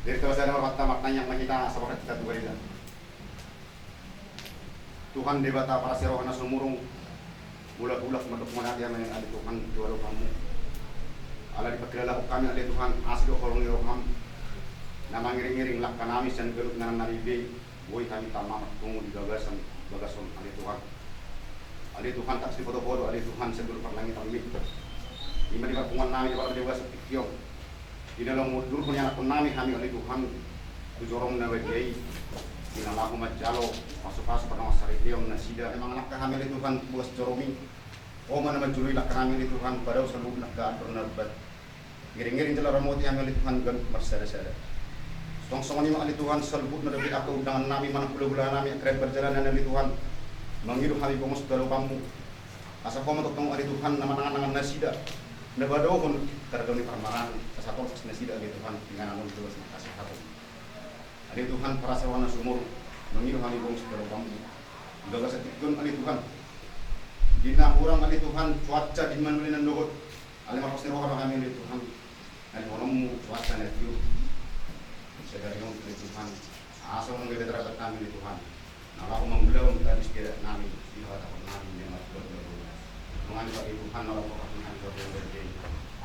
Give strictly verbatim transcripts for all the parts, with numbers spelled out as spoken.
Jadi, terus ada marmata martanya ma hita, sabar hita tu Tuhan. Tuhan Debata parasi roha na sumurung, mulak-mulak mandok mauliate ma ale Tuhan tu adopanmu. Ala dipangkilalahon hami ale Tuhan asi dohot holong ni roham na mangiring-iring langka nami sian ganup inganan nami be, boi hami tama marpungu di bagasan bagas on ale Tuhan. Ale Tuhan, tangkas dipodopodo ale Tuhan sian ganup parlangitanmi. Ima di parpunguan nami di parade bagasan tingki on. Di na laho mangundurhon ianakhon nami hami ale Tuhan tu jorom na badia i, di na laho manjalo pasupasu pardongansariteon nasida. Mangalangka hami ale Tuhan tu bagas joromi, Ho ma na manjoloi langka nami ale Tuhan, padao saluhut langka andor na rubat. Ngiring-ngiring jala ramoti hami ale Tuhan ganup marsadasada. Suang songon i ma ale Tuhan saluhutna dope angka undangan nami manang hulahula nami angka na parjalanan ale Tuhan, mangido hami bongos tu adopanmu. Asa Ho ma tongtong ale Tuhan na manangan-angan nasida, na padaohon targam ni parmaraan, asa tolhas nasida ale Tuhan inganan on jolma na kasehatan. Ale Tuhan parasi roha na sumurung, mangido hami bongos tu adopanmu. Di bagasan tingki on ale Tuhan, di na hurang ale Tuhan cuaca di manuli nandohot, ale marlas ni roha do hami ale Tuhan. Na nihononmu cuaca na tio sadari on ale Tuhan, asa unang gabe tarlambat hami ale Tuhan. Na laho mangulahon tadis di adat nami, di hatahon nami na marbuat na bolas. Mangan ale Tuhan na laho mangkapung hami tu adat nami.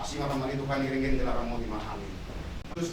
Asi ma roham ale Tuhan, iring-iring jala ramoti ma hami. Terus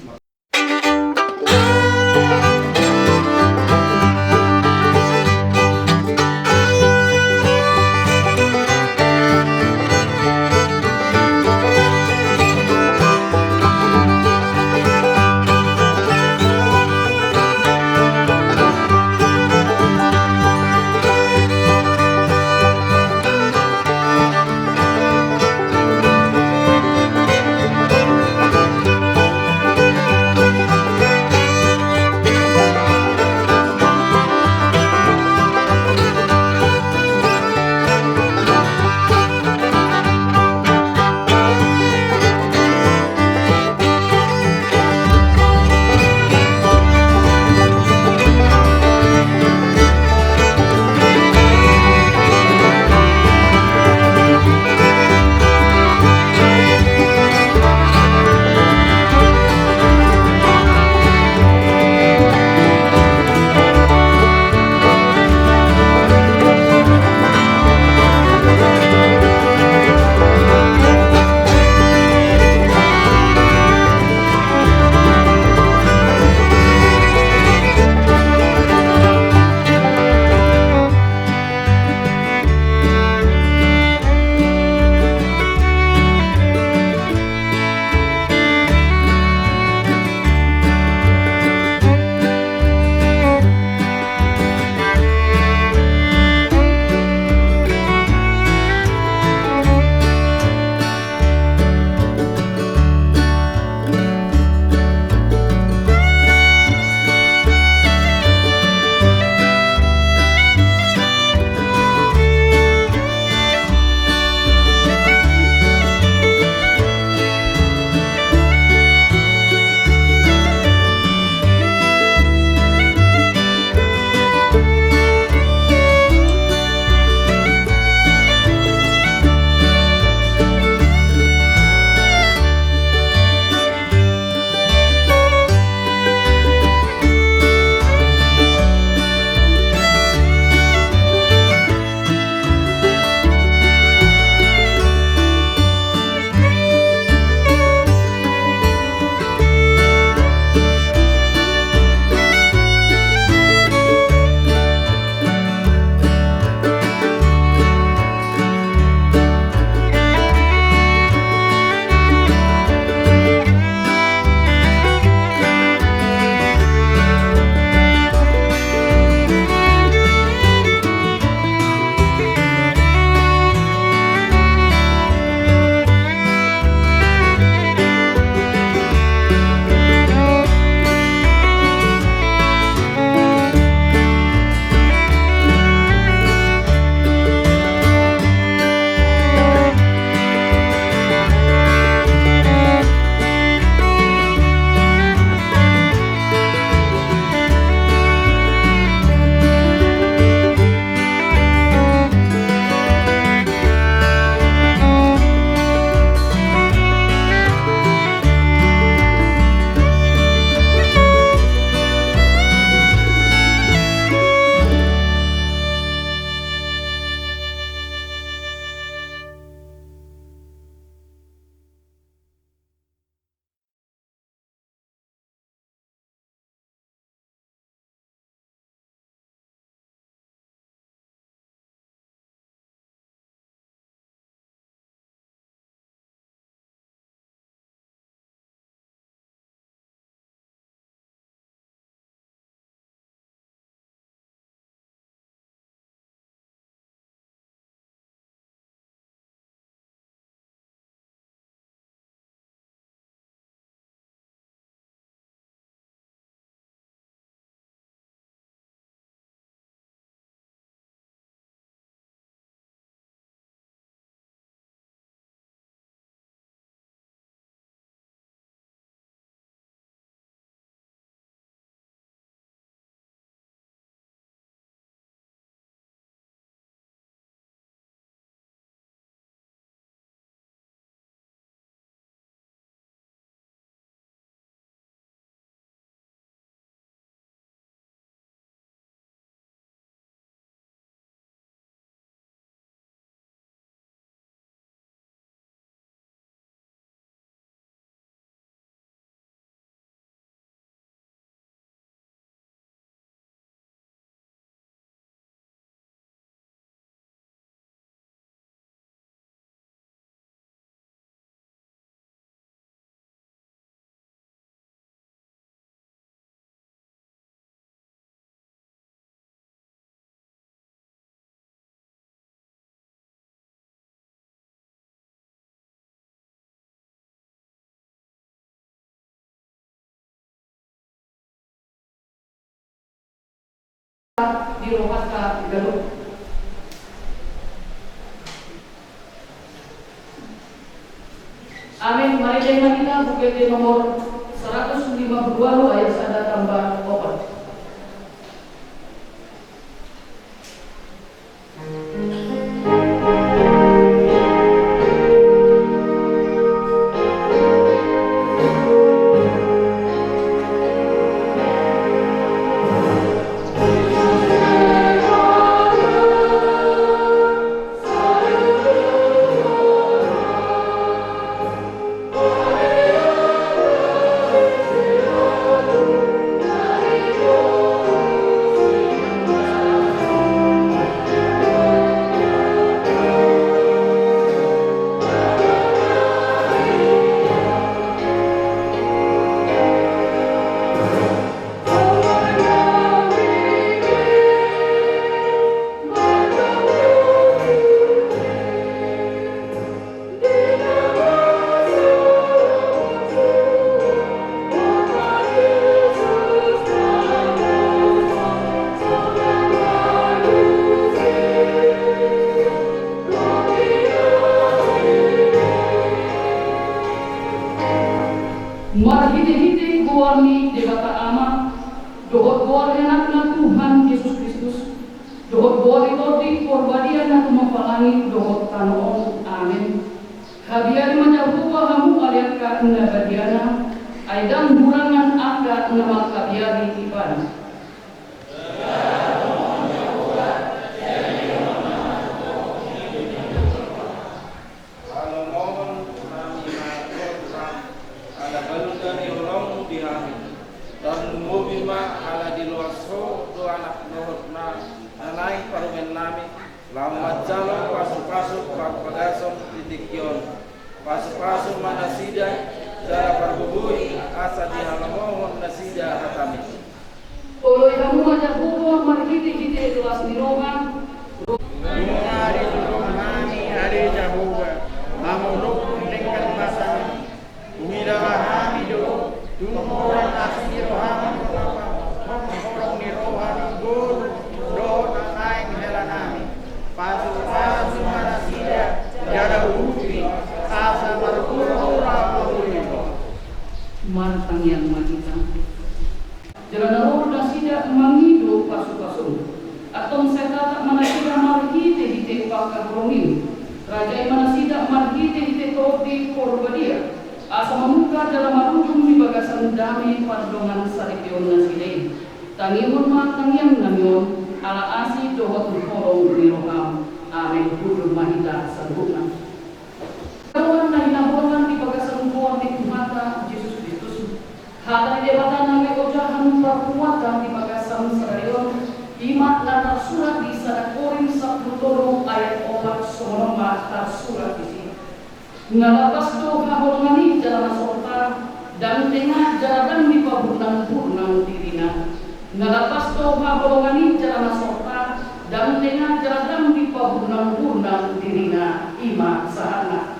di rohanta ganup. Amen. Marende ma hita Buku Ende nomor saratus lima pulu ualu ayat sada tamba opat. Marhitehite goar ni Debata Ama, dohot goar ni Anakna Tuhan Jesus Kristus, dohot goar ni Tondi Porbadia na tumompa langit dohot tano on. Amen. Habiari ma Jahowa hamu ale angka na badiana, ai ndang hurangan angka na manghabiari Ibana. Ala balga ni holongmu di hami, tarlumobi ma ala diloas Ho do Anak dohot na naeng parumaennami, laho manjalo pasupasu parbagason di tingki on. Pasupasu ma nasida jala pargogoi asa dihalomohon nasida hatami. Oloi hamu ma Jahowa marhitehite las ni roha. Nunga ditulung hami ale Jahowa, mangolophon denggan basami. Huida ma hami do tung holan asi ni rohamu, holong ni roha ni ngolu dohot na naeng helanami. Pasupasu ma nasida jala urupi asa marmula-mula ngolumi. Martangiang ma hita. Jala na ro do nasida mangido pasupasum. Antong sai tatap ma nasida marhitehite pangkaholongim. Rajai ma nasida marhitehite Tondi Porbadia, asa mamungka jala marujung di bagasan dame pardongansaripeon nasida i. Tangihon ma tangiangnami on ala asi dohot holong ni roham. Amen. Hundul ma hita saluhutna. Haholongan na hinaholongan di bagasan goar ni Tuhanta Jesus Kristus. Hata ni Debata na gabe ojahan parpunguanta di bagasan sadari on, i ma na tarsurat di sada Korint sampulu tolu ayat opat, songon on ma tarsurat disi. Na lapas do haholongan i jala na sorta, ndang tenga jala ndang dipaburnang-burnang dirina. Na lapas do haholongan i jala na sorta, ndang tenga jala ndang dipaburnang-burnang dirina, i ma sahatna.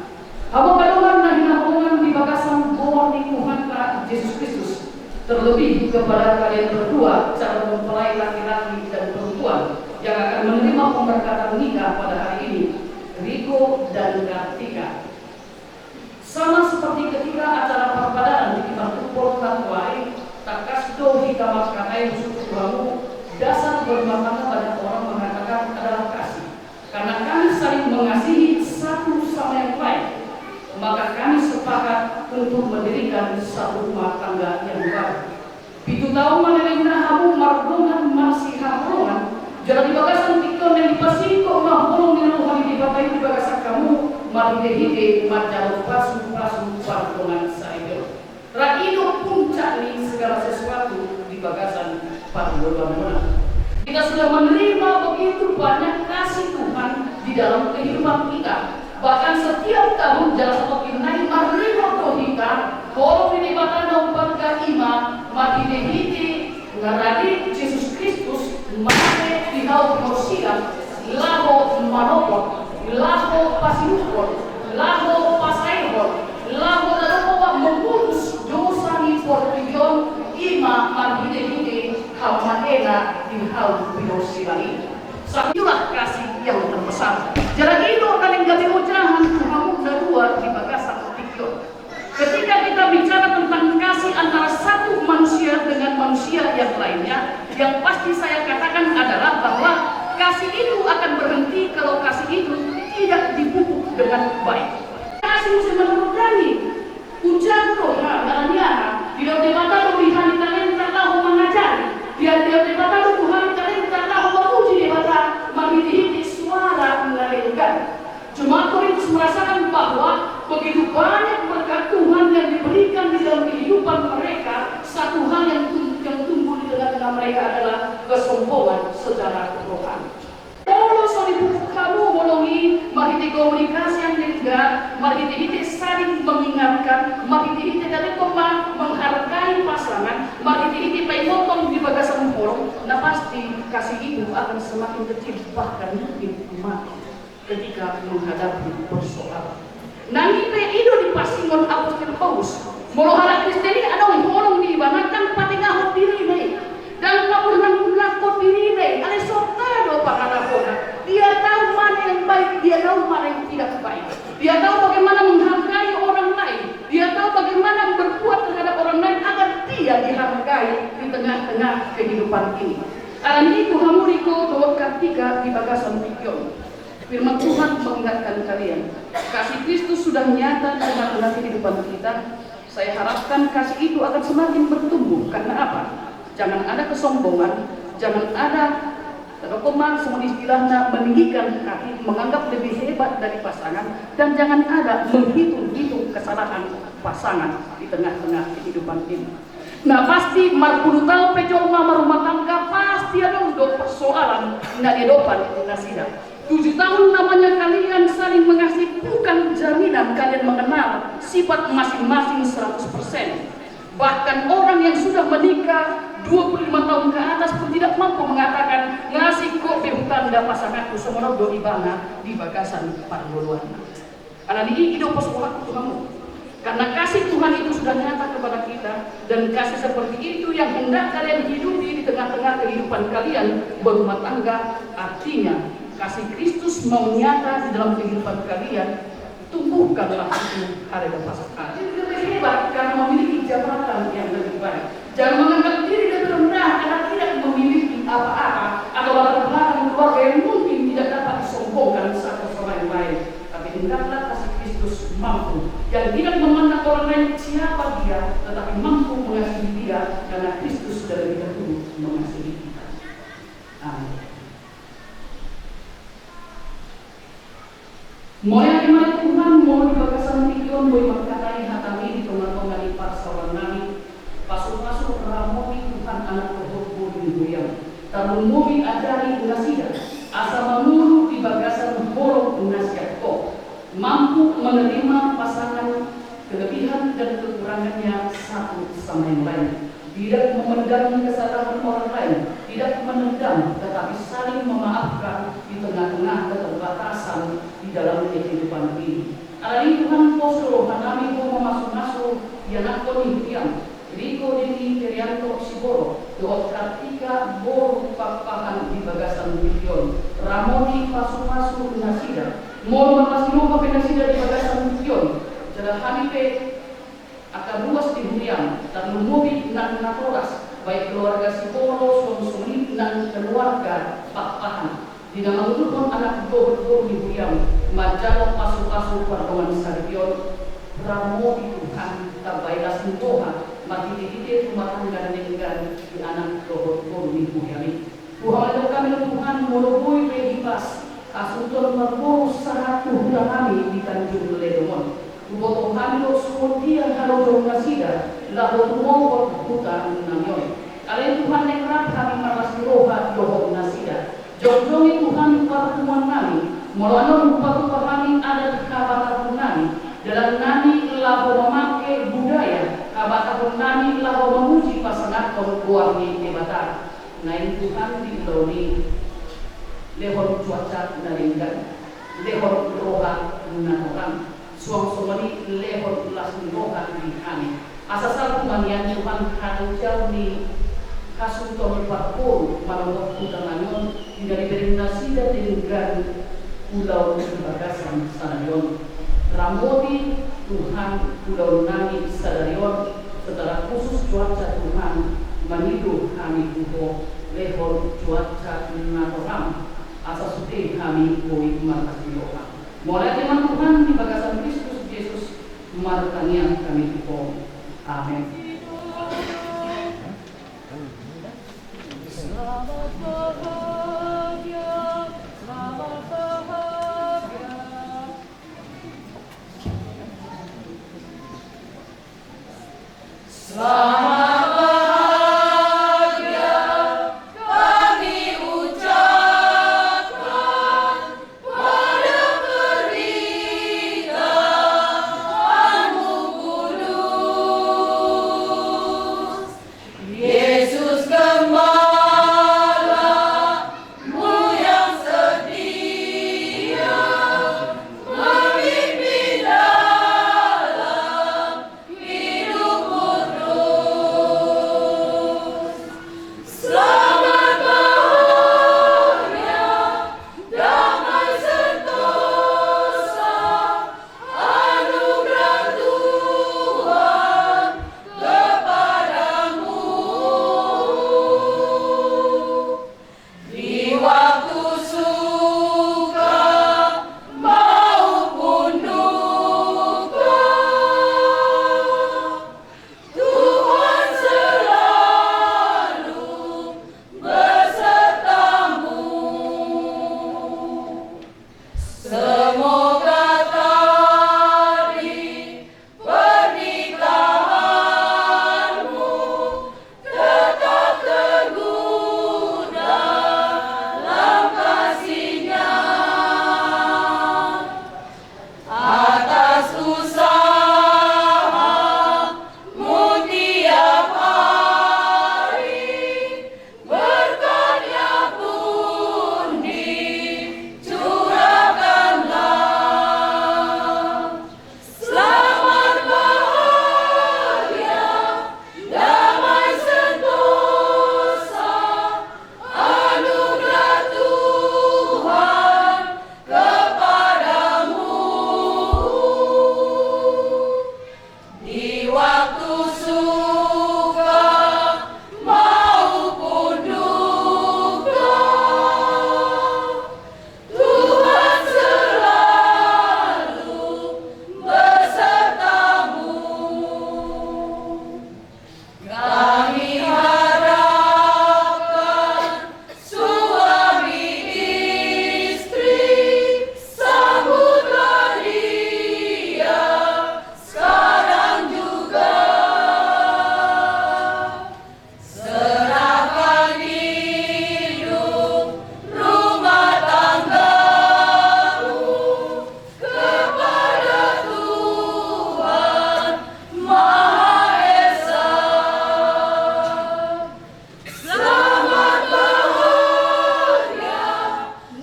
Hamu angka dongan na hinaholongan di bagasan goar ni Tuhanta Jesus Kristus, terlebih kepada kalian berdua, calon mempelai laki-laki dan perempuan yang akan menerima pemberkatan nikah pada hari ini, Riko dan Kartika. Sama seperti ketika acara parpadanan di Kimantumpol na tuari, tangkas do hita mangkatai husungkun tu hamu, dasar berumah tangga banyak orang mengatakan adalah kasih. Karena kami saling mengasihi satu sama yang lain, maka kami sepakat untuk mendirikan satu rumah tangga yang baru. Pitu taon ma na lelengna hamu mardongan marsihaholongan, jala di bagasan tingki on naeng dipasingkop ma holong ni roha ni Debata i di bagasan hamu, marhitehite manjalo pasupasu pardongansaripeon. Ra i do puncak ni segala sesuatu di bagasan parngoluanmuna. Kita sudah menerima begitu banyak kasih Tuhan di dalam kehidupan kita. Bahkan setiap tahun jala satokinnai marlingok do hita holong ni Debata na umpangka i ma marhitehite na rade Jesus Kristus mate di hau ni horsian, laho manopot, laho pasinukhon, laho pasaehon, laho na dohot memutus dosa ni portibi on, i ma marhitehite Hamu ma hela di hau pinosila i. Itulah kasih yang terbesar. Jala i do na naeng gabe ojahan tu hamu na dua di bagasan tingki on. Ketika kita bicara tentang kasih antara satu manusia dengan manusia yang lainnya, yang pasti saya katakan adalah bahwa kasih itu akan berhenti kalau kasih itu tidak dipupuk dengan baik. Kasih mesti menurut kami. Ujar do ha, alani aha, didok Debata do di hami talenta laho mangajari, didok Debata do tu hami talenta laho mamuji Debata marhitehite suara na denggan. Jemaat Korintus merasakan bahwa begitu banyak berkat Tuhan yang diberikan di dalam kehidupan mereka, satu hal yang tum-, yang tumbuh di tengah-tengah mereka adalah kesombongan secara rohani. Molo so dipupuk hamu holong i marhite komunikasi yang denggan, marhite-hite saling mengingatkan, marhite-hite tadi ma menghargai pasangan, marhite-hite paingothon di bagasan holong, na pasti kasih itu akan semakin kecil, bahkan mungkin mati ketika menghadapi persoalan. Nang i pe i do dipasingot apostel Paulus. Molo halak Kristen i adong holong di ibana, ndang patengahon dirina i, ndang pamurnang-murnanghon dirina i, alai songon i do pangalahona. Dia tahu mana yang baik, dia tahu mana yang tidak baik. Dia tahu bagaimana menghargai orang lain. Dia tahu bagaimana berbuat terhadap orang lain agar dia dihargai di tengah-tengah kehidupan ini. Alani i tu hamu diko dohot hatiha di bagasan tingki on. Firman Tuhan mengingatkan kalian, kasih Kristus sudah nyata di tengah-tengah kehidupan kita. Saya harapkan kasih itu akan semakin bertumbuh. Karena apa? Jangan ada kesombongan, jangan ada, tadok ma songon istilahna, meninggikan hati, menganggap lebih hebat dari pasangan, dan jangan ada menghitung-hitung kesalahan pasangan di tengah-tengah kehidupan ini. Na pasti marpulu taon pe jolma marrumah tangga, pasti adong do persoalan na diadopi nasida. Tujuh tahun lamanya kalian saling mengasihi bukan jaminan kalian mengenal sifat masing-masing seratus persen. Bahkan orang yang sudah menikah dua puluh lima tahun ke atas pun tidak mampu mengatakan, "Nga asing be hutanda pasanganku," songon on do ibana di bagasan parngoluanna. Alani i, i do pos rohangku tu hamu. Karena kasih Tuhan itu sudah nyata kepada kita, dan kasih seperti itu yang hendak kalian hidupi di tengah-tengah kehidupan kalian berumah tangga, artinya kasih Kristus mau nyata di dalam kehidupan kalian, tumbuhkanlah itu pada pasangan. Jadi lebih hebat karena memiliki jabatan yang lebih baik. Jangan menganggap diri lebih rendah karena tidak memiliki apa-apa atau latar belakang keluarga yang mungkin tidak dapat disombongkan satu sama yang lain. Tapi hendaklah kasih Kristus mampu, yang tidak memandang orang lain siapa dia, tetapi mampu mengasihi dia karena Kristus sudah lebih dahulu mengasihi kita. Amin. Mauliate ma di Tuhan, molo di bagasan tingki on boi mangkatai hatami di tonga-tonga ni parsaorannami. Pasu-pasu, ramoti Tuhan anak dohot boru ni huriam. Tarlumobi ajari nasida asa mangolu di bagasan holong na sian Ho, mampu menerima pasangan, kelebihan dan kekurangannya satu sama yang lain. Tidak memandang kesalahan orang lain, tidak menendang, tetapi saling memaafkan di tengah-tengah keterbatasan di dalam kehidupan ini. Alani i Tuhan, pos do rohanami, Ho mamasu-masu ianakhon ni huriam, Riko Deni Ferianto Siborok dohot Kartika boru Pakpahan di bagasan tingki on. Ramoti, pasu-pasu nasida. Molo marlas ni roha pe nasida di bagasan tingki on, jala hami pe angka ruas ni huriam, tarlumobi nang natoras, baik keluarga Siborok, songon i nang keluarga Pakpahan, di na mangudurhon anak dohot boru ni huriam manjalo pasu-pasu pardongansaripeon. Ramoti Tuhan, tambai las ni roha marhite-hite rumah tangga na denggan di anak dohot boru ni huriam i. Huhadok hami do Tuhan, molo boi pe hipas hasuhuton marboru sahat tu hutanami di Tanjung Ledong on. Huboto hami do songon dia halojongnasida laho tumongkol hutanami on. Alai Tuhan, naeng rap hami marlas ni roha dohot nasida. Jongjongi Tuhan parpunguannami, molo annon hupatupa hami adat habatahonnami, dalannami laho mamangke budaya habatahonnami laho mamuji pasangaphon goar ni Debata. Naeng Tuhan di ulaon i lehon cuaca na denggan, lehon roha na horas, suang songon i lehon las ni roha di hami. Asa salpu ma nian Tuhan harajaon ni Kasu tolu parpol manogot hutangani on, di na dibereng nasida denggan ulaon di bagasan sadari on. Ramoti Tuhan ulaonnami sadari on, secara khusus cuaca Tuhan mangido hami tu Ho, lehon cuaca na torang, asa sude hami boi marhasidohot. Mauliate ma Tuhan di bagasan Kristus Jesus, martangiang hami tu Ho. Amen. Selamat bahagia, selamat bahagia. Selamat bahagia kami ucapkan pada pernikahanmu kudus. Yesus Gembalamu yang setia memimpin dalam hidupku terus. Selamat bahagia, damai sentosa, anugerah Tuhan kepadamu. Di waktu suka maupun duka, Tuhan selalu besertamu. Semoga tali pernikahanmu tetap teguh dalam kasihnya. Atas usahamu tiap hari, berkatnya pun dicurahkanlah. Selamat bahagia, damai sentosa, anugerah Tuhan kepadamu. Di waktu suka maupun duka, Tuhan selalu besertamu. Kami harapkan suami istri, sambutlah dia sekarang juga. Serahkan hidup rumah tanggamu kepada Tuhan Maha Esa. Selamat bahagia,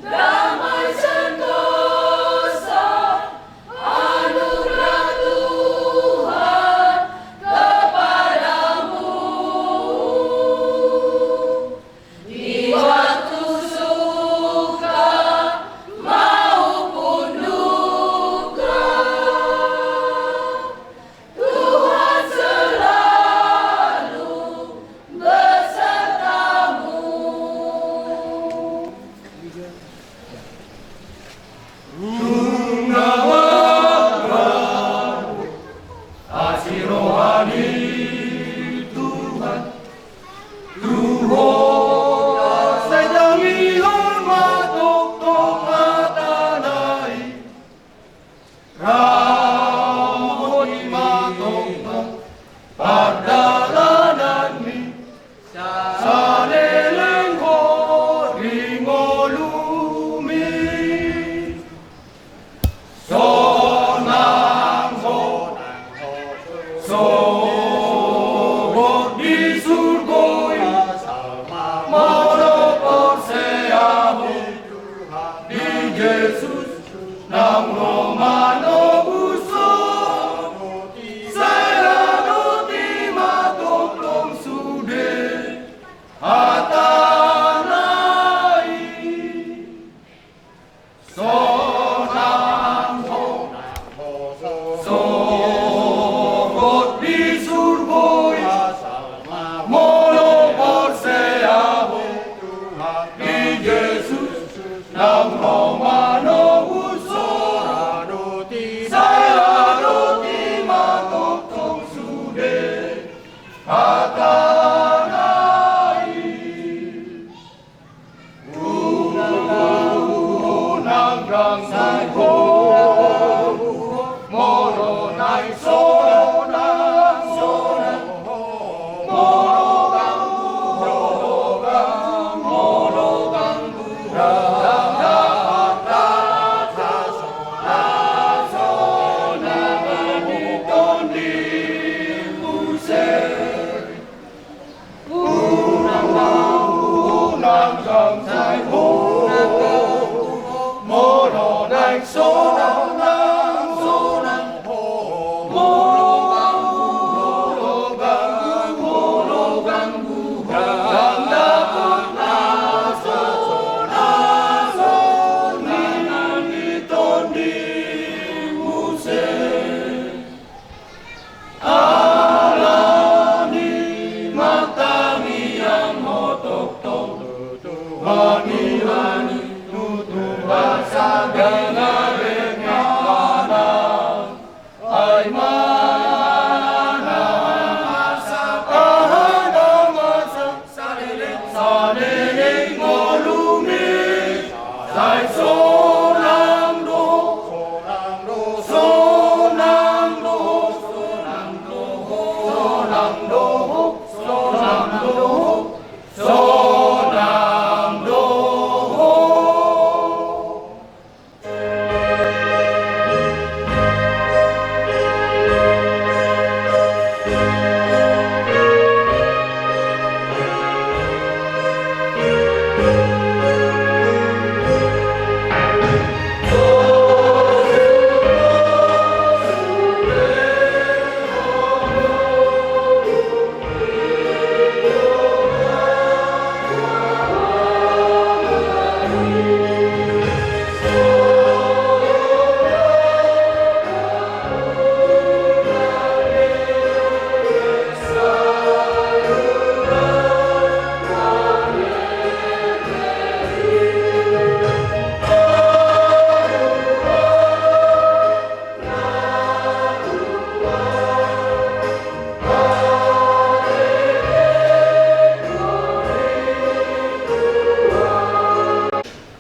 damai sentosa, anugerah Tuhan kepadamu. Di waktu suka maupun duka, Tuhan selalu besertamu. Tung na marga asi roha ni Tuhan tu ho, sai jangihon ma tongtong hatana i. Ramoti ma tongtong pardalananmi, saleleng ho di ngolumi. Sonang ho sogot di su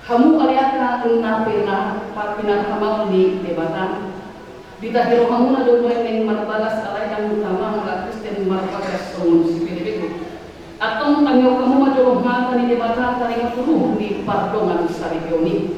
Hamu ale angka na pinahan, pinahan ni Debata, ditahi rohamuna do nuaeng naeng marbagas alai ndang tama angka Kristen marbagas songon sipelebegu. Antong tangihon hamu ma jolo hata ni Debata taringot tu ruhut ni pardongansaripeon i.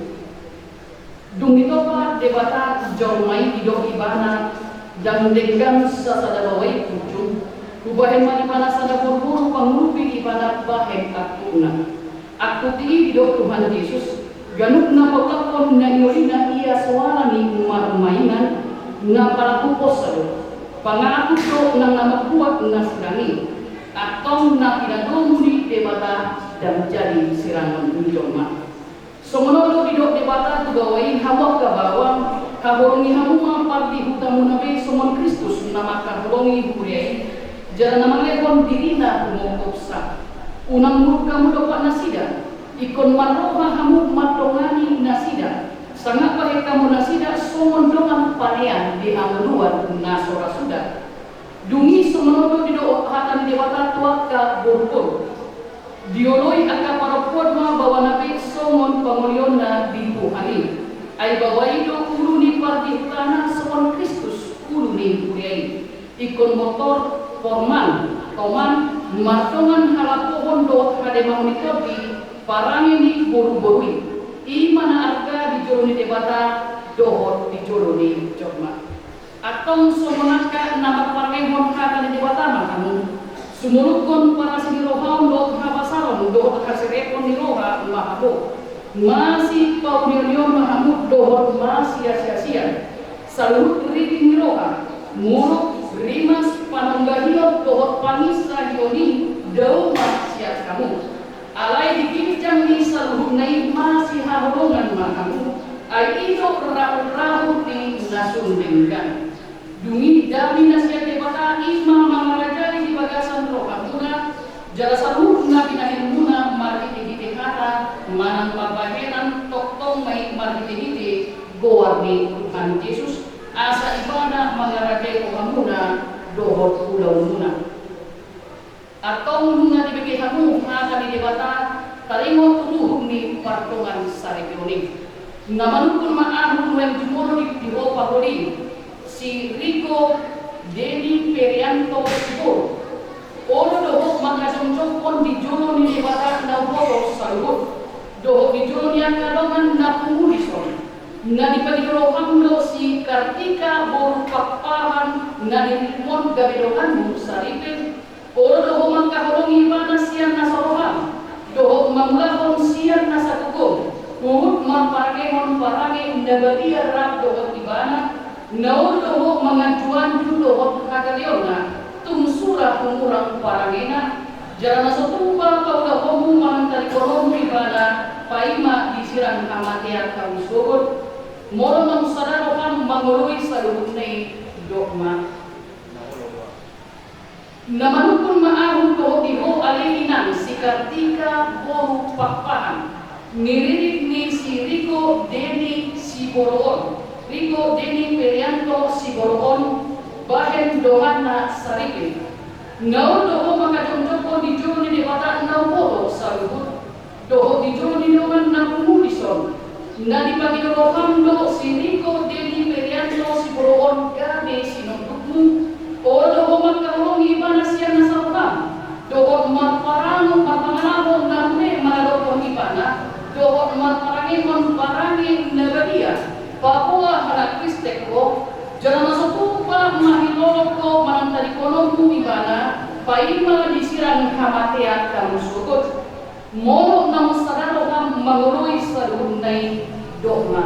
Dung ditopa Debata jolma i, didok Ibana, ndang denggan sasada baoa i punjung. Hubahen ma Ibana sada boruboru pangurupi Ibana bahen angkupna. Angkup i didok Tuhan Jesus, ganup na paulakhon na niolina ia soara ni marmaingan, na palaku posa do. Pangangkup do nang na mambuat na sirang i. Antong na pinadomu ni Debata ndang jadi sirangon ni jolma. Songon on do didok Debata tu baoa i, hamu angka bawang, haholongi hamu ma pardihutamuna be songon Kristus na mangkaholongi huria i, jala na mangalehon dirina humongkopsa. Unang muruk hamu dompak nasida, ingkon marroha hamu mandongani nasida, sangap bahen hamu nasida songon dongan panean di hangoluan na so ra suda. Dung i songon on do didok hata ni Debata tu angka boruboru. Dioloi angka parompuan ma baoana be songon pangolionna di Tuhan i. Ai baoa i do ulu ni pardihutana songon Kristus ulu ni huria i. Ingkon motor, porman, toman, mardongan halapohon dohot hademangon ni tondi, parange ni boruboru i. I ma na arga di jolo ni Debata dohot di jolo ni jolma. Antong songon angka na marparangehon hata ni Debata ma hamu. Sumurunghon parasi ni rohaon dohot habasaron dohot haserepon ni roha ma hamu. Masipaunionionhon ma hamu dohot masiasiasian. Saluhut riting ni roha, muruk, rimas, panonggahion dohot panginsahion i dao ma sian hamu. Alai di ginjang ni saluhutna i masihaholongan ma hamu, ai i do rahut-rahut ni na sun denggan. Dung i dame na sian Debata i ma mangarajai di bagasan rohamuna, jala saluhut na binahenmuna marhitehite hata manang parbahenan tongtong ma i marhitehite goar ni Tuhan Jesus, asa Ibana mangarajai rohamuna dohot ulaonmuna. Antong nunga dibege hamu hata ni Debata taringot tu ruhut ni pardongansaripeon i. Na manungkun ma ahu nuaeng jumolo di, di ho paholi, si Rico Deni Perianto Siboru. Olo do ho manghajongjonghon di jolo ni Debata na huboto saluhut, dohot di jolo ni angka dongan na pungu dison. Na dipangido roham do si Kartika boru Pakpahan na niluluhon gabe donganmu saripe. Olo do ho mangkaholongi ibana sian na so roham, dohot mangulahon sian na sagogom, huhut marparangehon parange na badia rap dohot ibana, na olo do ho manganjuanju dohot hagaleonna, tung sura hungurang parangena, jala na so tupa paulahonmu manang tarikononmu ibana, paima disirang hamatean hamu sogot. Molo naung sada roham mangoloi saluhutna i, dok ma. Na manungkun ma ahu dohot di ho ale inang si Kartika boru Pakpahan, Ngiririk ni si Riko Deni Siboroon, Riko Deni Ferianto Siboroon, bahen donganna Saripe. Naung do ho mangkajongjonghon di jolo ni Debata na umboto saluhut, dohot di jolo ni dongan na pungu dison. Na dipangido roham do si Riko Deni Ferianto Siboroon gabe sinondukmu. Olo do ho mangkaholongi ibana sian nasa roham, dohot marparange marpangalahon na ule manadokhon ibana, dohot marparangehon parange na badia. Paboa halak Kristen ho, jala na so tupa mahilolot ho manantadingkononmu ibana, paima disirang hamatean hamu sogot. Molo naung sada roham mangoloi saluhutna i, dok ma.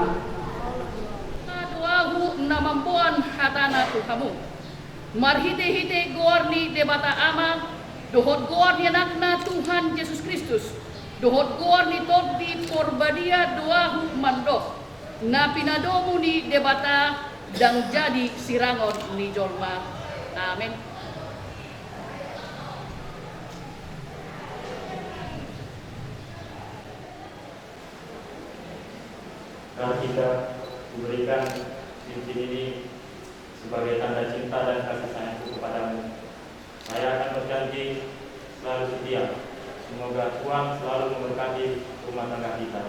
Dua ahu na mamboan hatana tu hamu. Marhitehite goar ni Debata Ama, dohot goar ni Anakna Tuhan Jesus Kristus, dohot goar ni Tondi Porbadia do ahu mandok, na pinadomu ni Debata ndang jadi sirangon ni jolma. Amen. Mari kita memberikan cincin ini sebagai tanda cinta dan kasih sayangku kepadamu. Saya akan berjanji selalu setia. Semoga Tuhan selalu memberkati rumah tangga kita.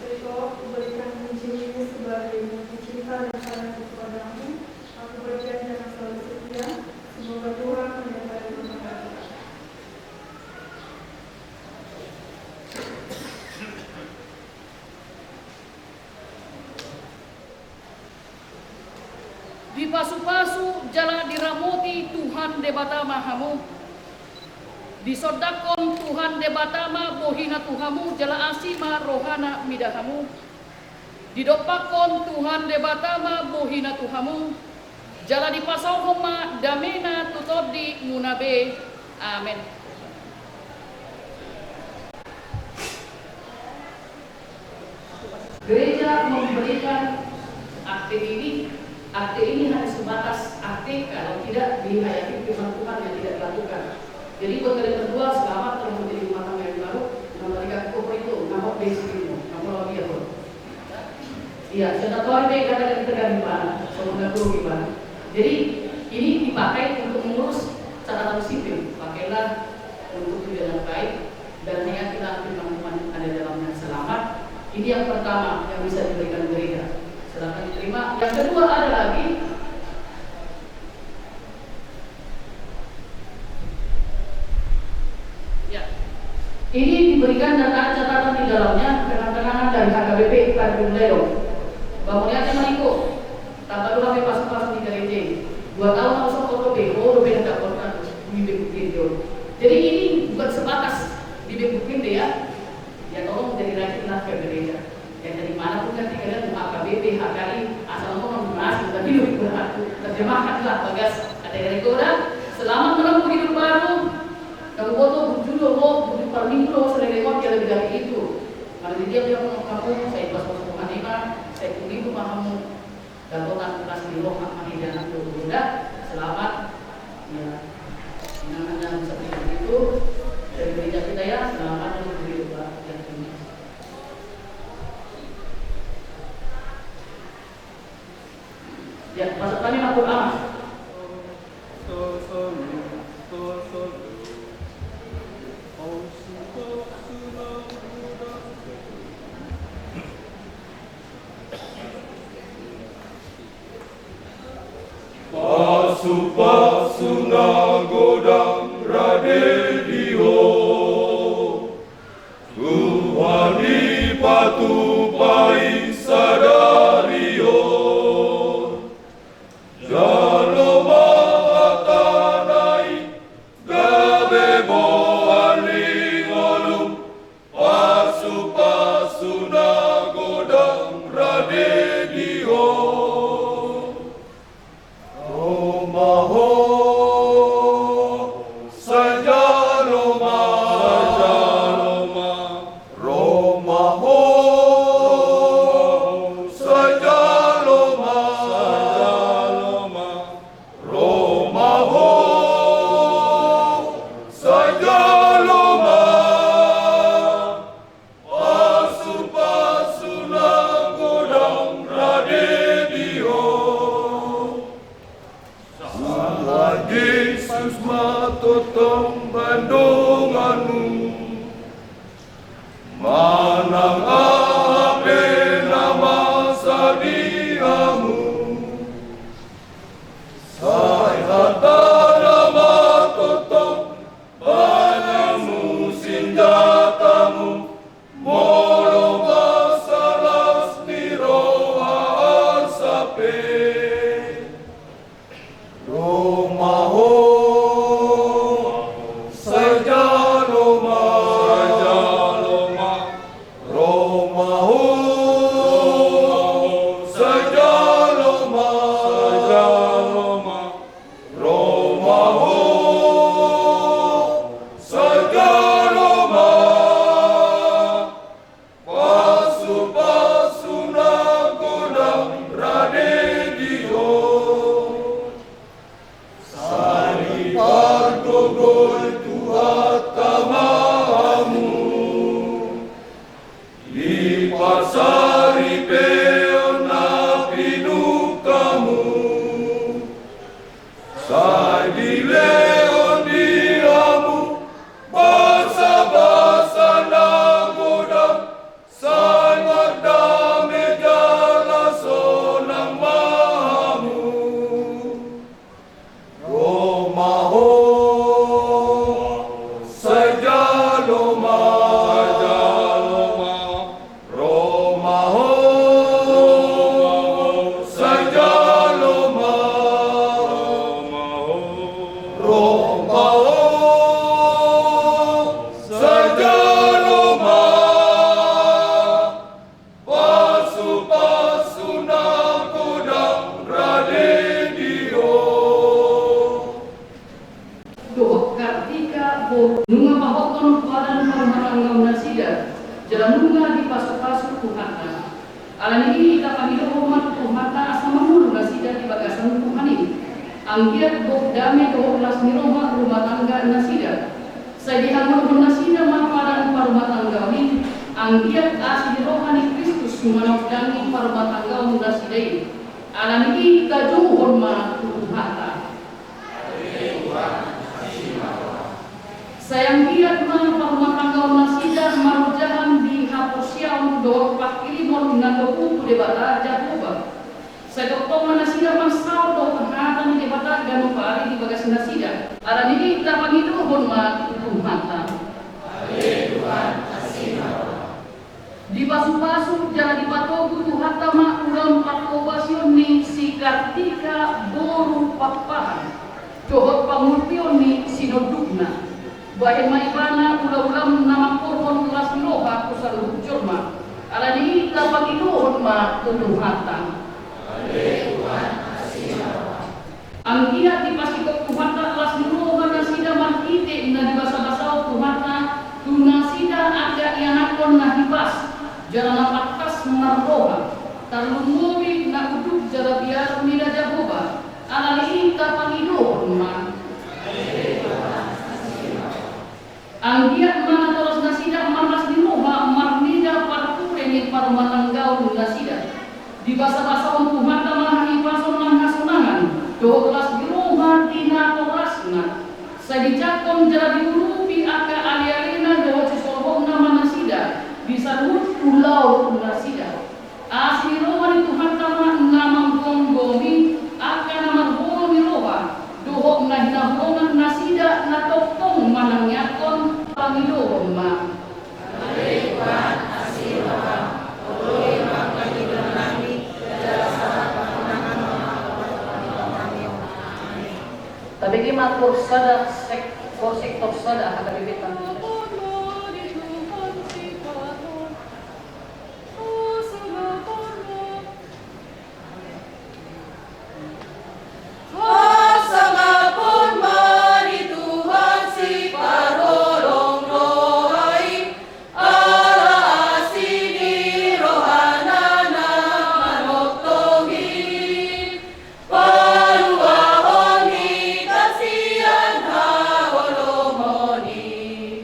Riko, kuberikan cincin ini sebagai bukti cinta dan sayangku kepadamu. Aku berjanji akan selalu setia. Semoga Tuhan menyertai rumah tangga kita. Dipasupasu jala diramoti Tuhan Debata ma hamu. Disondangkon Tuhan Debata ma bohina tu hamu jala asi ma rohana mida hamu. Didompakkon Tuhan Debata ma bohina tu hamu, jala dipasaulhon ma damena tu tondimuna be. Amen. Gereja memberikan akte ini, akte ini hanya sebatas akte kalau tidak dihayati firman Tuhan yang tidak dilakukan. Jadi buat kalian berdua, selamat telah menjadi rumah tangga yang baru. Nama tiga koko itu, nama basic itu, nama lo dia tuh. Iya, siapa tahu ada yang kata dari tegang gimana, sama nggak tahu gimana. Jadi ini dipakai untuk mengurus catatan sipil. Pakailah untuk tujuan yang baik. Dan hayatilah firman Tuhan ada dalamnya. Selamat. Ini yang pertama yang bisa diberikan gereja. Silakan diterima. Yang kedua ada lagi. Ya. Ini diberikan dan ada catatan di dalamnya, kenang-kenangan dari H K B P Tanjung Lelong. Bangun aja, Mariko. Tanpa lupa pakai pasu-pasu di gereja. Dua tahun langsung foto B O, udah beda dapatkan di B K P D. Jadi ini bukan sebatas di B K P D ya. Ya tolong jadi rajinlah ke gereja. Ya dari mana pun nanti kalian mau H K B P, H K I, asal mau masih tapi lebih berat. Terjemahkanlah bagas kata dari Koda. Selamat menempuh hidup baru. Kamu foto bujur lo, bujur parminggu lo, sering lewat ya lebih dari itu. Kalau di dia bilang kamu, saya pas pas rumah lima, saya tunggu rumah kamu. Dapotan kasih di roha, mangidana tu Bunda. Selamat. Ya. Inang-inang seperti itu. Dari gereja kita ya, selamat untuk di rumah. Ya. Ya, masuk kami, Mas Purnama. Pasu-pasu na godang rade di ho. Tuhan dipatupahi sadari on. Jalo ma hatana i gabe boan ni ngolu, pasu-pasu na godang rade di ho. Ro ma ho, sai jalo ma, sai jalo ma, ro ma ho. Nang aha pe na masa di hamu, sai hatana ma tongtong, banamu sinjatamu, molo basa las ni roha arsa pe. Ro ma ho, sai jalo ma. Sai jalo ma. Ro ma ho, sai jalo ma. Sai jalo ma. Ro ma ho, sai jalo ma. Pasupasu na godang rade di ho. Sai dipargogoi Tuhanta ma hamu. Dipasaripeon na pinungkamu. Sai dilehon di hamu basabasa na godang, sai mardame jala sonang ma hamu. Ro ma ho, sai jalo ma. Sai jalo ma. Ro ma ho, sai jalo ma. Ro ma ho, sai jalo ma. Pasupasu na godang rade di ho. Dohot Kartika boru, nunga pahothon padan parumatanggaon nasida, jala nunga dipasupasu Tuhanta. Alani i tapangidohon ma tu Tuhanta asa mangolu nasida di bagasan Tuhan i. Anggiat gok dame dohot las ni roha rumah tangga nasida. Sai dihangoluhon nasida ma padan parumatanggaon i, anggiat asi ni roha ni Kristus manaondangi parumatanggaon nasida i. Alani i tajouhon ma tu Tuhanta. Sai anggiat ma parumatanggaon nasida marojahan di haporseaon dohot pangkirimon na togihon tu Debata Jahowa. Sai tongtong ma nasida mansaor dohot hata ni Debata ganup ari di bagas nasida. Alani i tapangidohon ma tu Tuhanta. Dipasupasu jala dipatogu Tuhanta ma ulaon parhobasion ni si Kartika boru Pakpahan dohot pangulpion ni sinondukna. Bahen ma ibana ulaulaon na mangkorhon las ni roha tu saluhut jolma. Alani i tapangidohon ma tu Tuhanta. Anggiat dipasingkop Tuhanta las ni roha nasida marhite na dibasabasahon Tuhanta tu nasida angka ianakhon na hipas jala na pantas marroha, tarlumobi na unduk jala biar mida Jahowa. Alani i tapangidohon ma. Anggiat ma natoras nasida marlas ni roha marnida parhure ni parumatanggaon nasida. Dibasabasahon Tuhanta ma hahipason nang hasonangan dohot las ni roha di natorasna. Sai dijangkon jala diurupi angka alealena dohot sisoloanna ma nasida di saluhut ulaon nasida. Asi ni roha ni Tuhanta ma na manggomgomi angka na marholong ni roha dohot na hinaholongan nasida na tongtong manangiangkon. Pangidohon ma. Tabege ma koor sada, sek-, koor sektor sada H K B P ta. Hasangapon ma di Tuhan siparholong roha i, ala asi ni rohana na manongtong i. Paluahon hita sian haholomon i.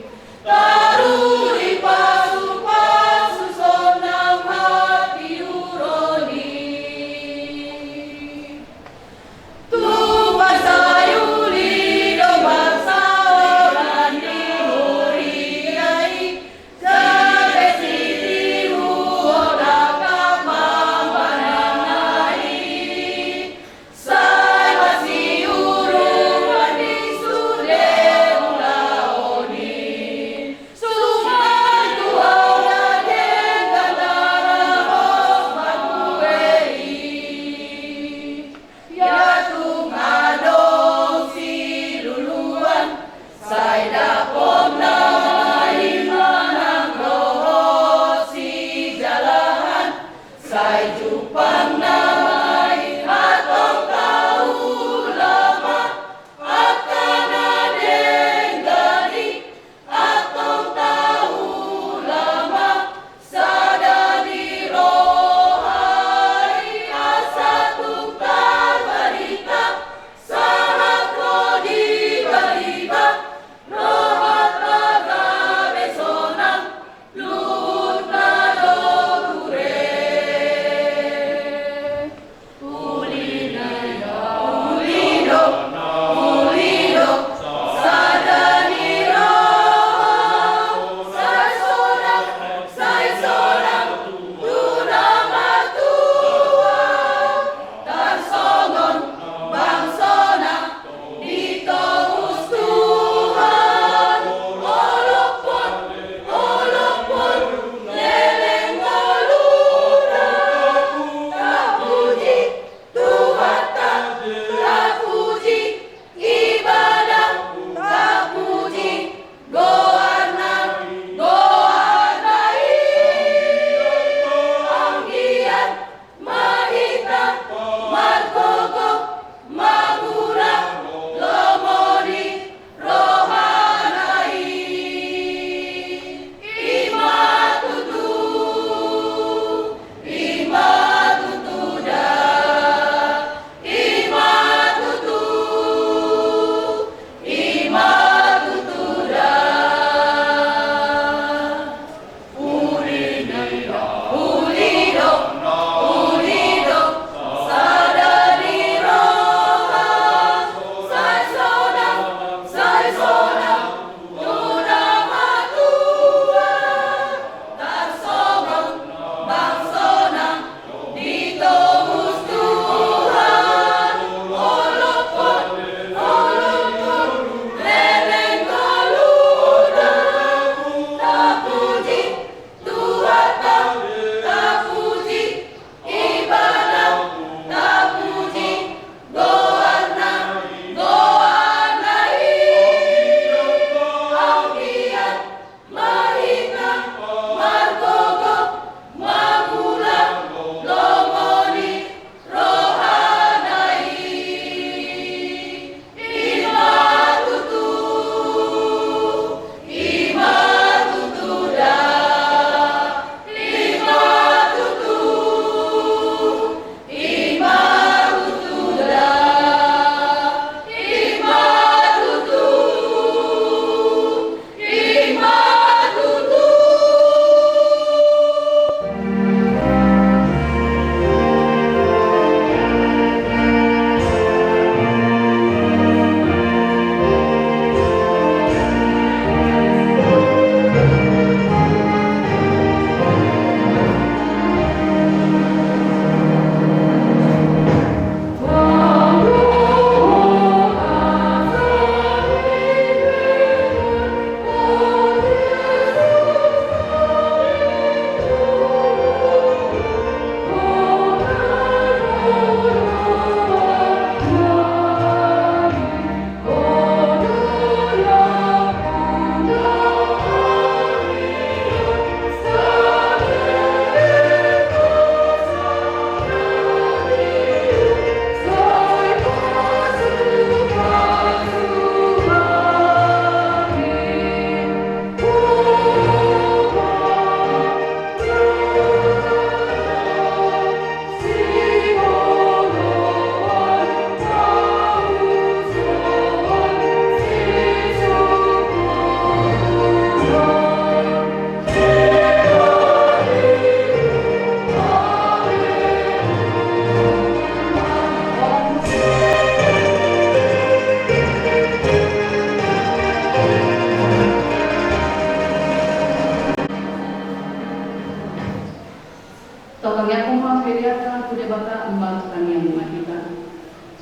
Tangiangkon ma peleanta tu Debata, martangiang ma hita.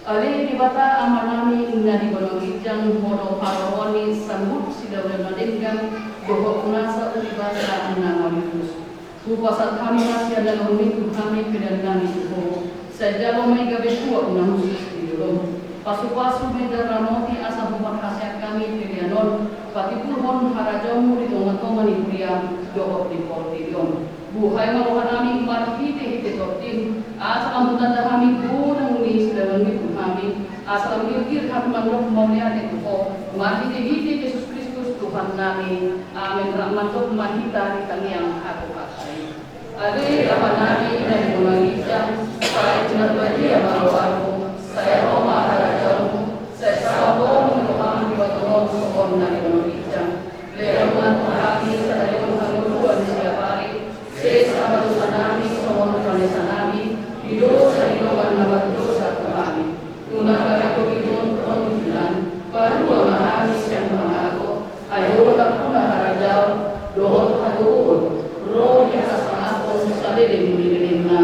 Ale Debata Amanami na di banua ginjang, Ho do haroroan ni saluhut sidaodaon na denggan dohot nasa uli basa na mauliutus. Hupasahat hami ma sian na lolongmi tu hami pelean nami tu Ho. Sai jalo ma i gabe tua na hushus di jolom. Pasupasu ma i jala ramoti asa huparhaseang hami pelean on patimbulhon harajaonmu di tongatonga ni huriam dohot di portibi on. Buhai ma rohanami marhitehite tondim, asa lam hutanda hami godang ni sidaodaonmi tu hami, asa lam girgir hami mandok mauliate tu Ho, marhitehite Jesus Kristus Tuhannami. Amen. Rap mandok ma hita di tangiang hagogoon i. Ale Amanami na di banua ginjang, sai pinarbadia ma goarmu, sai ro ma harajaonmu, sai saut ma roham di banua on songon na di banua ginjang. Lehon ma tu hami sadari on hangoluan siapari, sesa ma dosanami songon panesanami di dosa ni dongan na mardosa tu hami. Unang gabe togihon tu tondinan, palua ma hami sian pangago, ai Ho do nampuna harajaon dohot hagogoon, ro di hasangapon saleleng ni lelengna.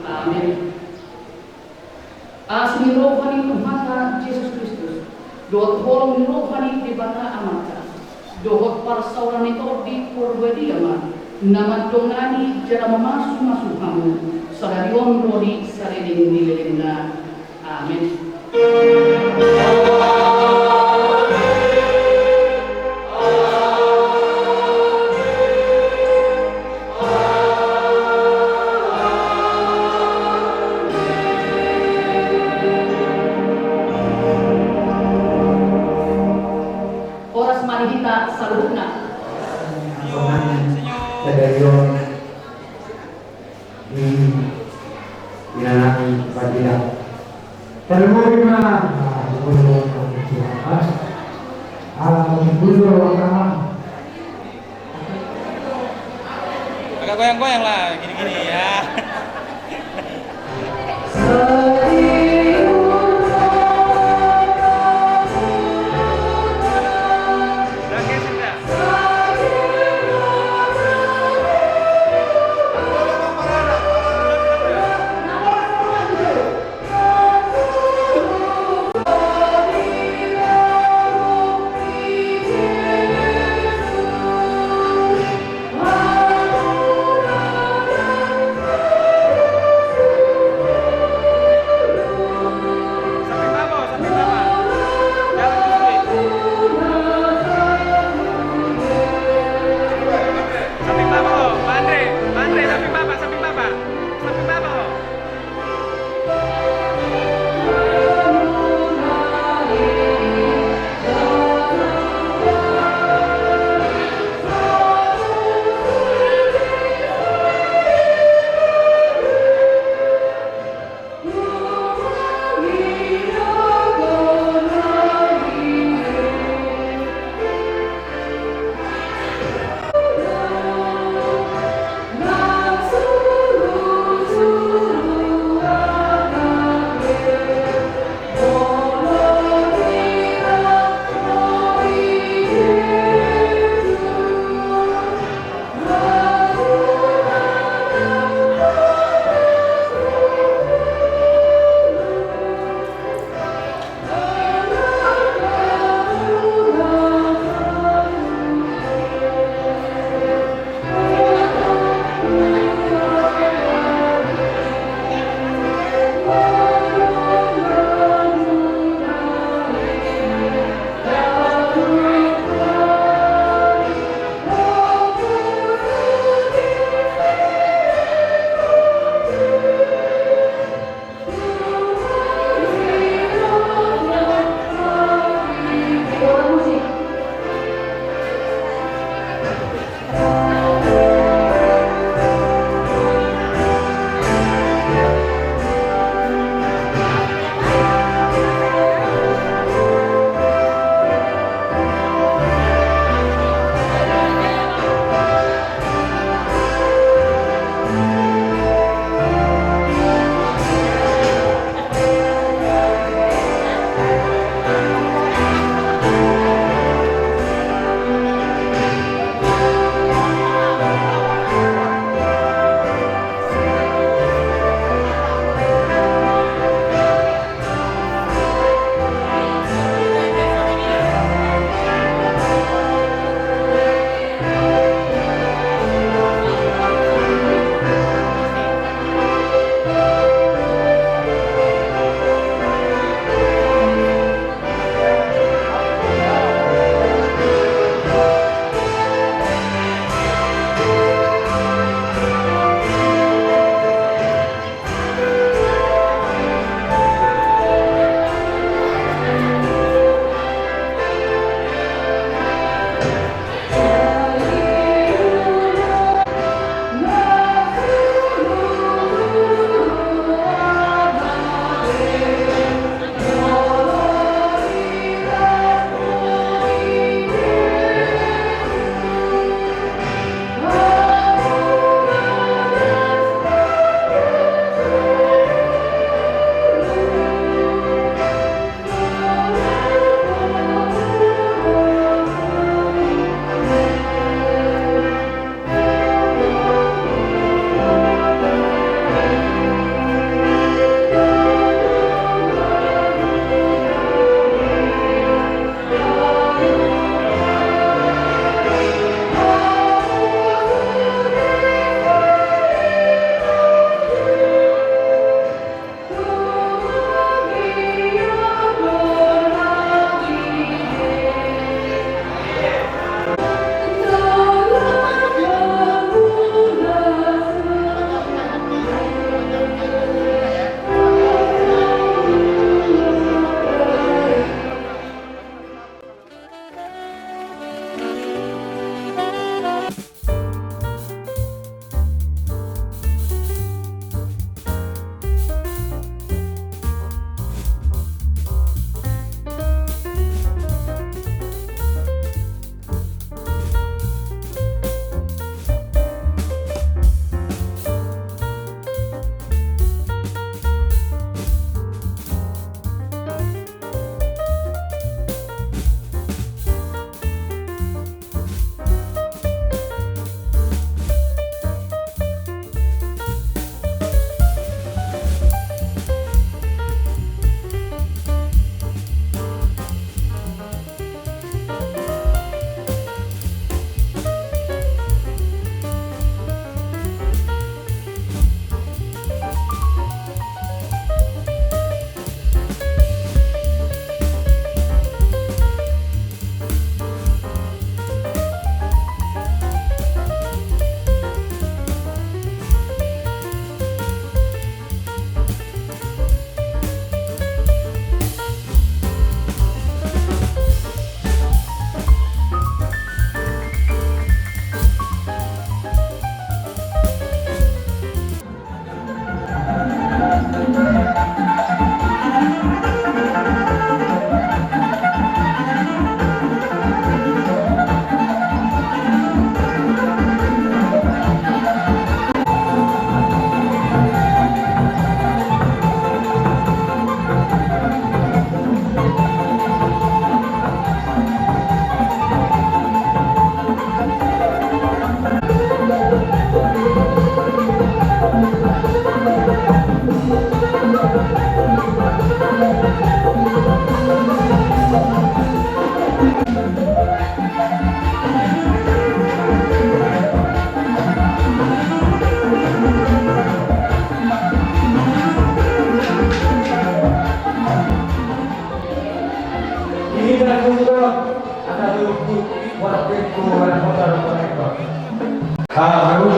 Amen. Asi ni roha ni Tuhanta Jesus Kristus, dohot holong ni roha ni Debata Amanta, dohot parsaoran ni Tondi Porbadia ma na mandongani jala mamasumasu hamu sadari on ro di saleleng ni lelengna. Amen. Horas ma di hita saluhutna. Sadari on di inanami Padila. Terima kasih. Ala mengundurkan. Agak goyang-goyang lah, gini-gini ya.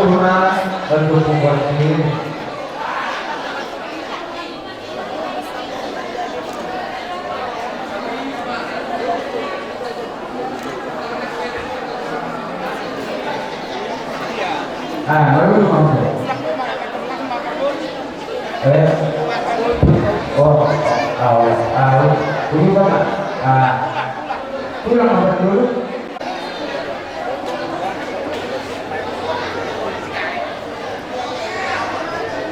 Terima kasih. Ah, baru tuh, Bang. Eh. Oh, tahu, tahu. Ini, Bang. Ah. Pulang, Bang, dulu.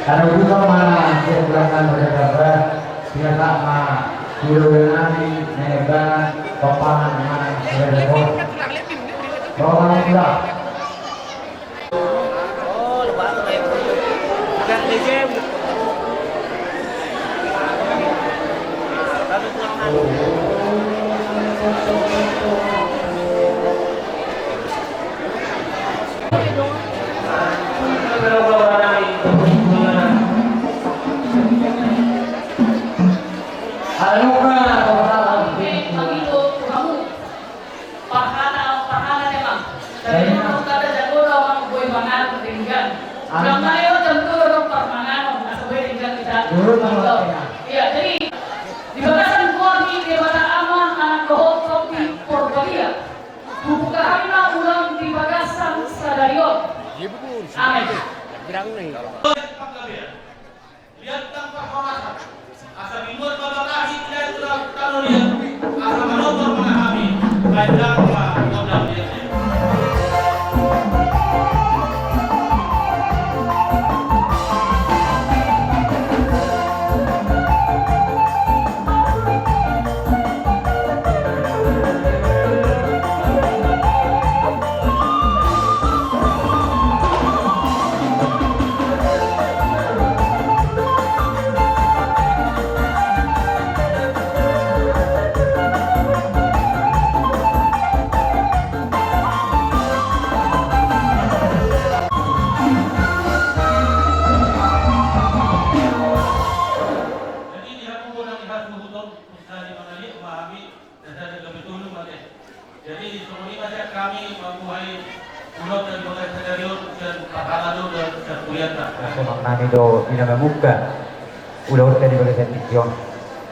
Karena udah sama, saya pulang, Bang, saya pulang. Singkat ma, sudah nami, naik ban, papan, mana, sudah repot. Bawa kami pulang. Parhata, parhata memang. Tapi memang kada jago do mang boi mangan denggan. Ulang mana yo tentu do parmanganon asa boi denggan kita. Iya, jadi di bagasan goar ni Debata Ama, Anak dohot Tondi Porbadia. Buka hami ma ulang di bagasan sadari on. Amin. Liat tang parhorasan, asa binuat ma batahi di daerah tano liat, asa manomor ma hami, baen damang ma gondang liat. Jadi di hamu bona di hamu hutom, bisa di mana lihat memahami. Jadi, songon i ma sian hami mambuhai ulos dari bagasan sadari on sian parhalado dan sian hurianta. Songon nami do ina mamungka ulaonta di bagasan tingki on.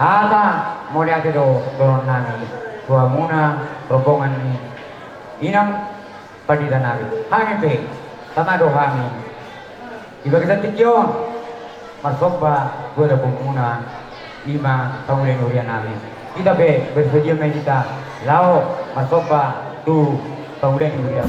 Hata mauliate do dohonon nami tu hamuna rombongan ni inang pandita nami. Hami pe tama do hami. Di bagasan tingki on, marsomba tu adaponmuna, i ma pangula ni huria nami. Hita pe bersedia ma hita laho marsomba tu pangula ni huria.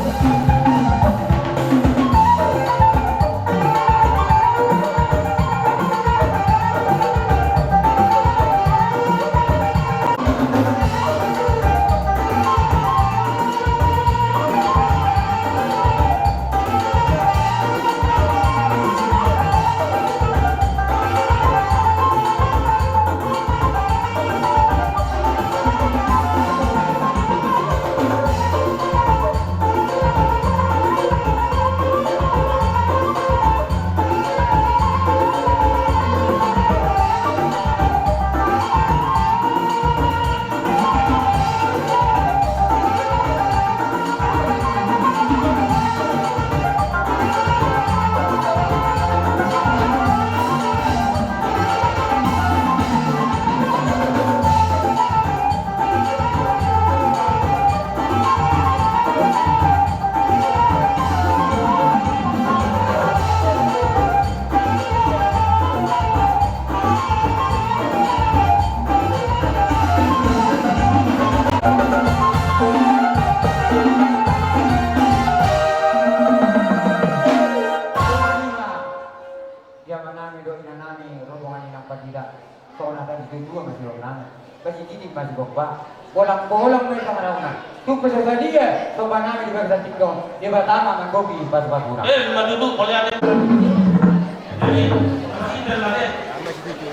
Dia manami do ina nami rombongan inang pandita. Songon hata ni tutua ma sidongan nami. Bagi gini ma sigompa. Bolang-bolang ma i pangarahutna. Tung pe so sadia somba nami di bagasan tingki on, Debata ma manggohi pasu-pasuna. Eh, ma tutu, mauliate. Jadi, masih ada lagi.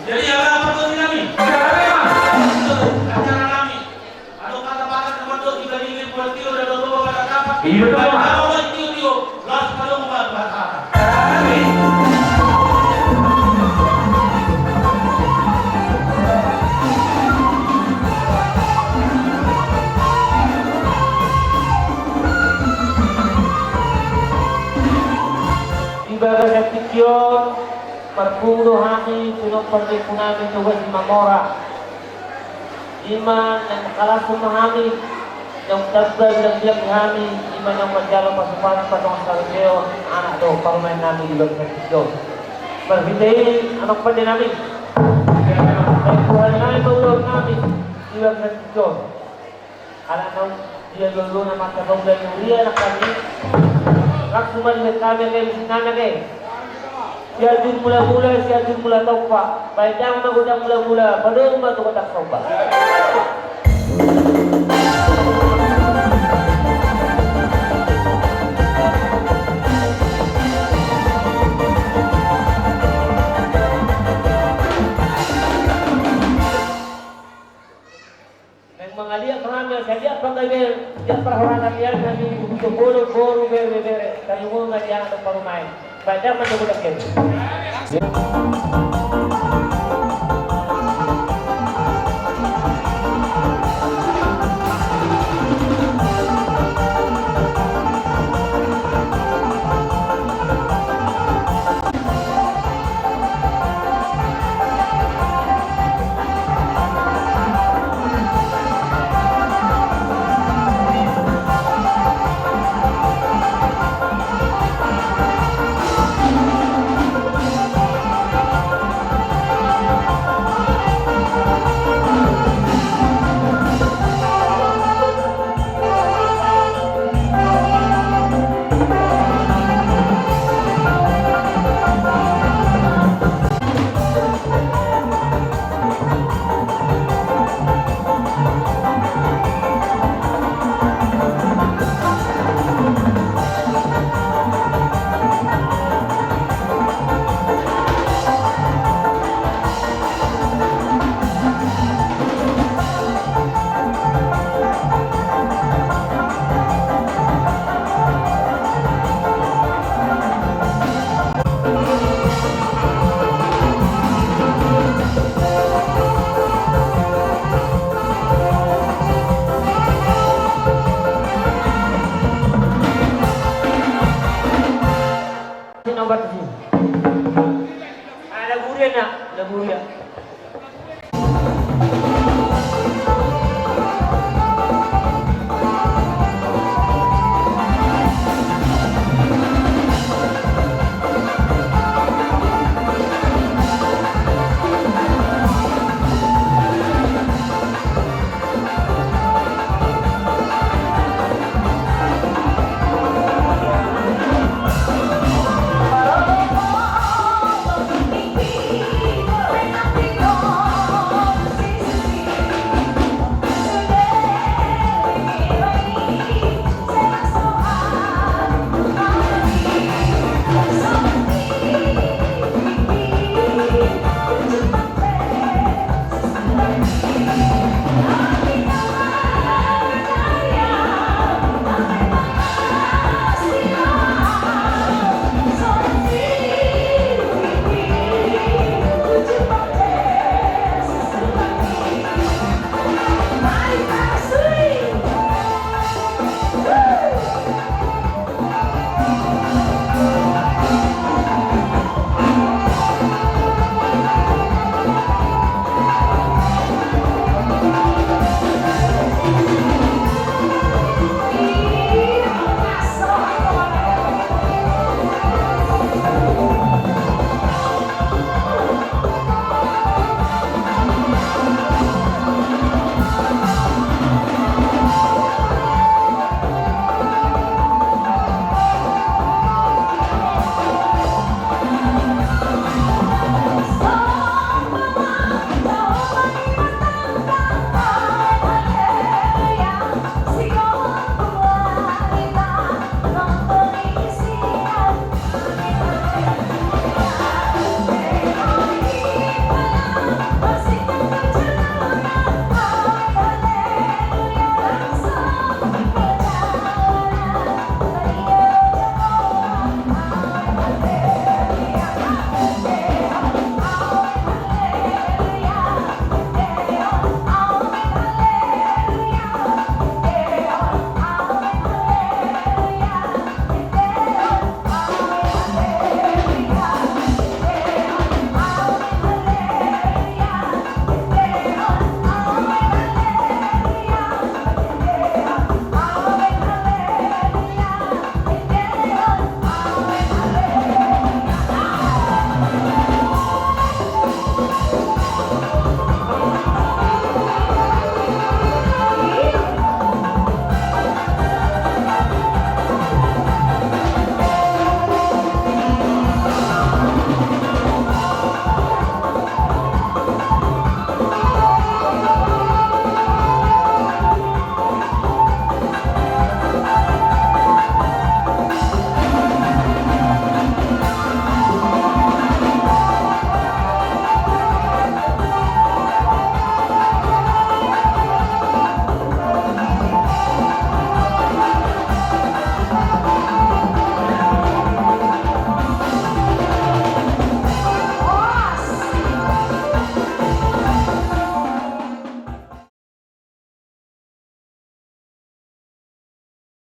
Jadi, ala apa tuh nami? Acara nami. Adong hata bahat na mandok di baliling buat tio dan domba pada kata. Iya, betul, Pak. Kalau buat tio-tio, las kalau buat hata. Di bagasan tingki on, marpungu do hami tu anak pandepu nami Toga Simamora. Ima naeng mangkalashon ma hami, naung tamba bilang-bilang di hami, ima naung manjalo pasupasu patongon saripeon anak dohot parumaen nami di bagasan tingki on. Marhite i anak pande nami, naeng huhali nami ma ulaon nami di bagasan tingki on. Ala naung dia jolo na mata kau dan mulia anak kami. Langsung mari kami ke nana ke. Siajur mula-mula, siajur mula tompa. Baik yang ma godang mula-mula, padong ma tu godang tompa. Naeng mangaliat ma hami, asa liat panggabean, liat parhorasan, liat hami, untuk boru, boru, bere, bere, tarlumobi ma di anak dohot parumaen. Baik, damang do budak kami. Nomor tujuh. Ada guru ya, nak? Ada guru ya?